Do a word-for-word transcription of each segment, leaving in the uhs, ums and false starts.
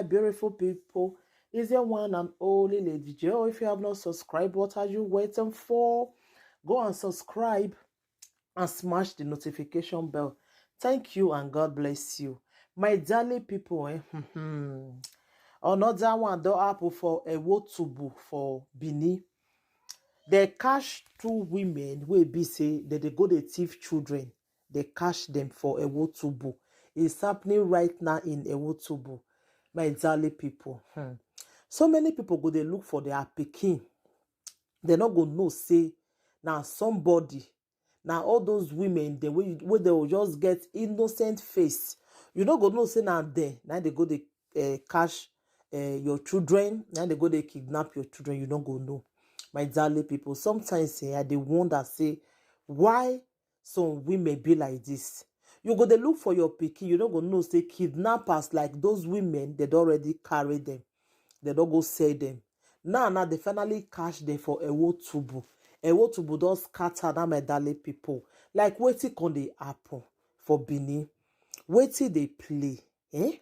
Beautiful people, is your one and only Lady Joe. If you have not subscribed, what are you waiting for? Go and subscribe and smash the notification bell. Thank you and God bless you. My darling people, eh, another one don happen for Ewotubu for Benin. They catch two women wey be say they dey go dey thief children. They catch them for Ewotubu. It's happening right now in Ewotubu, my darling people. Hmm. So many people go dey look for their pikin. They no go know say na somebody, na all those women dem wey wey dem go just get innocent face. You no go know say na dem na dey go dey eh, catch eh, your children, na dey go dey kidnap your children. You no go know, my darling people. Sometimes eh, I dey wonder say why some women be like this. You go dey look for your pikin, you no go know say kidnappers like those women, they don already carry them, they don go sell them. Now, now they finally catch them for Ewotubu. Ewotubu don scatter now, my darling people. Like wetin come dey happen for Benin? Wetin dey play? Eh?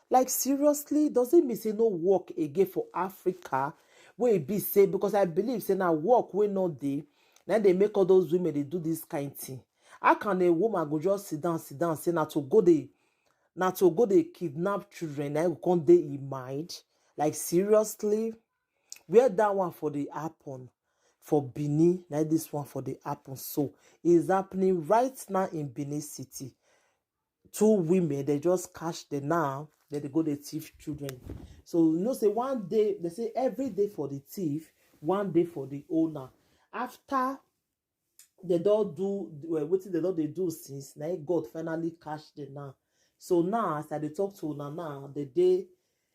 Like seriously, does it mean say no work again for Africa? Wey e be say, because I believe say na work wey no dey, na dey make all those women dey do this kind thing. How can a woman go just sit down, sit down, say na to go dey, na to go dey kidnap children, na go come dey in mind? Like seriously, where that one for dey happen for Benin, na this one for dey happen. So it's happening right now in Benin City. Two women, they just catch them now, then they go dey thief children. So you know say one day, they say every day for the thief, one day for the owner. After they don do well, wetin they don dey do since, na im God finally catch them now. So now, as I dey talk to una now, the day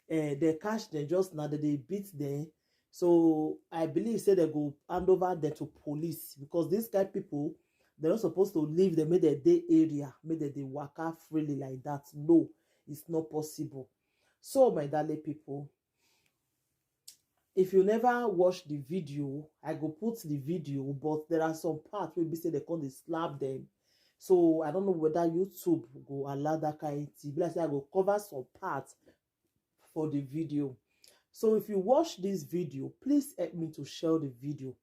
eh, they catch them just now, they dey beat them. So I believe say they go hand over them to police, because this kind people, they're not supposed to leave them, make they dey area, make they dey waka freely like that. No, it's not possible. So my darling people, if you never watch the video, I go put the video, but there are some parts wey be say they come dey slap them. So I don't know whether YouTube go allow that kind thing. Be like say I go cover some parts for the video. So if you watch this video, please help me to share the video,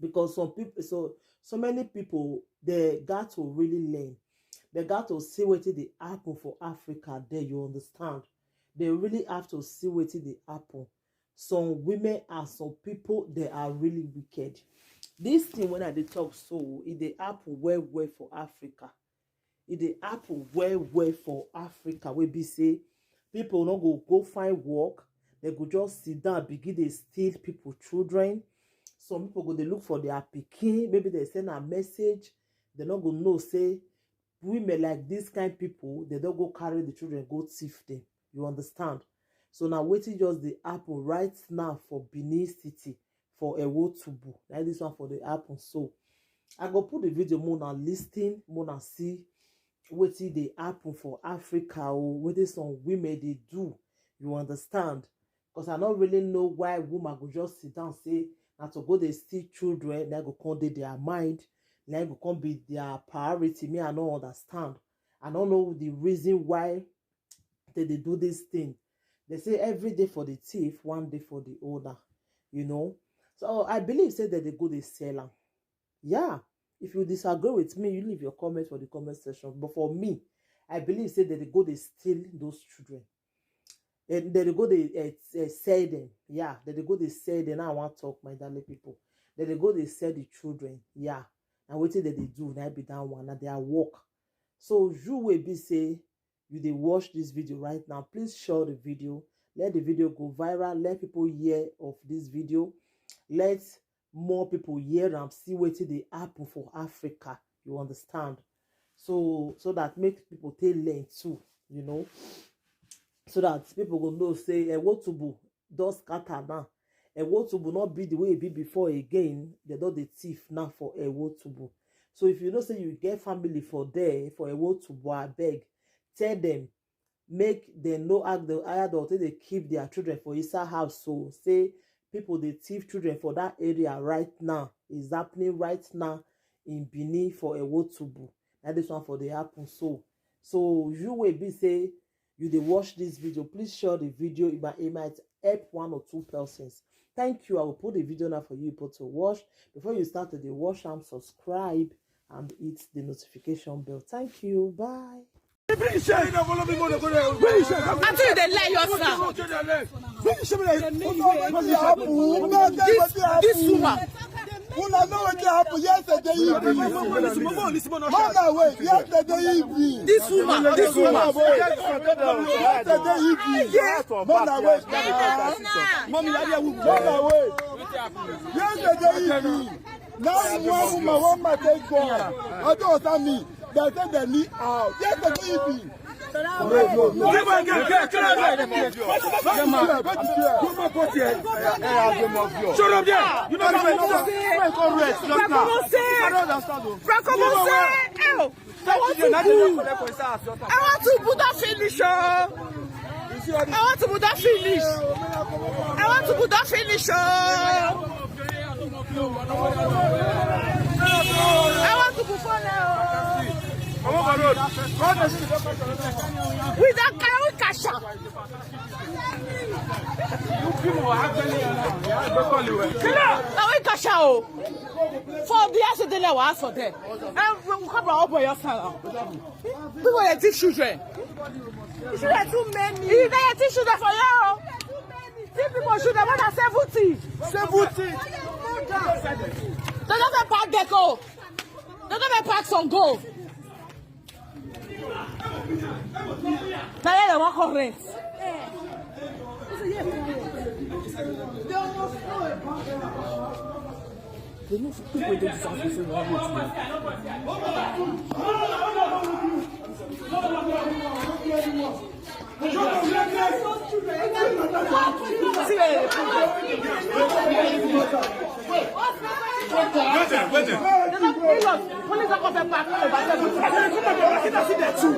because some people, so so many people, they got to really learn. They got to see wetin dey happen for Africa there, you understand? They really have to see wetin dey happen. Some women and some people, they are really wicked. This thing when I dey talk so, e dey happen well well for Africa. E dey happen well well for Africa, wey be say people no go go find work, they go just sit down, begin dey steal people children. Some people go dey look for their pikin, maybe they send a message, they no go know say women like this kind people, they don go carry the children, go thief them. You understand? So now wetin just dey happen right now for Benin City, for Ewotubu, na this one for dey happen. So I go put the video, make una listen, make una see wetin dey happen for Africa, or wetin some women dey do. You understand? Because I no really know why woman go just sit down say na to go dey steal children, na go come dey their mind, na go come be their priority. Me, I no understand. I no know the reason why they dey do this thing. They say every day for the thief, one day for the owner. You know, so I believe say that they go dey sell am. Yeah, if you disagree with me, you leave your comment for the comment section. But for me, I believe say that they go dey steal those children, and they dey go dey uh, uh, sell them. Yeah, they dey go dey sell them. Now I wan talk, my darling people. They dey go dey sell the children. Yeah, na wetin they dey do, na be that one, na their work. So you wey be say you dey watch this video right now, please share the video. Let the video go viral. Let people hear of this video. Let more people hear am, see wetin dey happen for Africa. You understand? So so that make people take learn too. You know, so that people go know say Ewotubu don scatter now. Ewotubu no be the way e be before again. They don dey thief now for Ewotubu. So if you know say you get family for there, for Ewotubu, abeg, tell them make dem no ask the adult take dey keep their children for inside house. So say people dey thief children for that area right now. Is happening right now in Benin for Ewotubu. Na this one for dey happen. So so you wey be say you dey watch this video, please share the video. It might, it might help one or two persons. Thank you. I will put the video now for you people to watch. Before you start to dey watch am, subscribe and hit the notification bell. Thank you. Bye. Auntie, you dey lie us now. This, this woman. Una know wetin happen yesterday evening. Mama, wait, yesterday evening. This woman, this woman. Yesterday evening. Mama, wait. Mama, wait. Yesterday evening. Now one woman, one man take gun. I don't understand me. They say they need out. Yesterday evening. No, no, no. Give her, give her, give her, give her. Come on, come on, come on. Shut up there. You know what I'm saying? Frank, come on, say. I don't understand, though. Frank, come on, say. Ew. I want to put, I want to put that finish, oh. I want to put that finish. I want to put that finish, oh. I want to put phone now. With that, can we cash out? Can we cash out? For the accident, I was for there. And we come up for your salary. People dey thief children. Children too many. If they thief children for here, oh. Thief people children, more than seventy. Seventy. They don't even pack gecko. They don't even pack some gold. Now here they want correct. They know people dey do something so wrong with me. See where they put them. Wait there, wait there. They don't kill us. Police don't come back. Come on, come on, come on. See them too.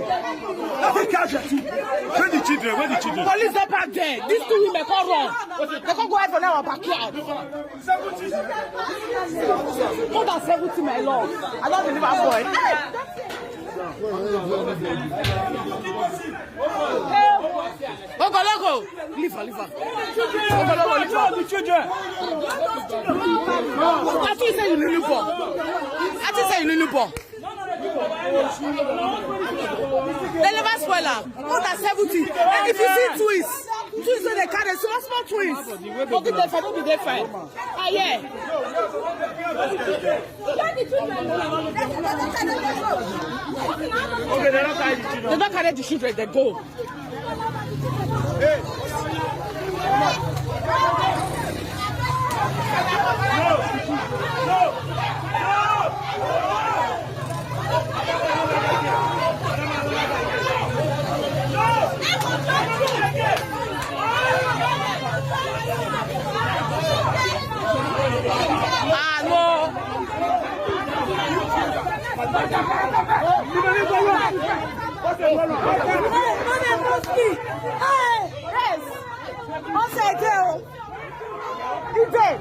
Let me catch them too. Where the children? Where the children? Police don't park there. These two women come run. They come go hide for our backyard. More than seventy, my lord. I don't believe a boy. Hey! Ogologo! Leave her, leave her. Ogologo, leave her. I think say you really born. I think say you really born. They never spoil am. More than seventy. And if you see twins, twins wey dey carry small, small twins. Forget them, for no be dey fine. Ah, yeah. They don't carry the children, they go. Ah, no. Hey, yes. What's that deal? You dead.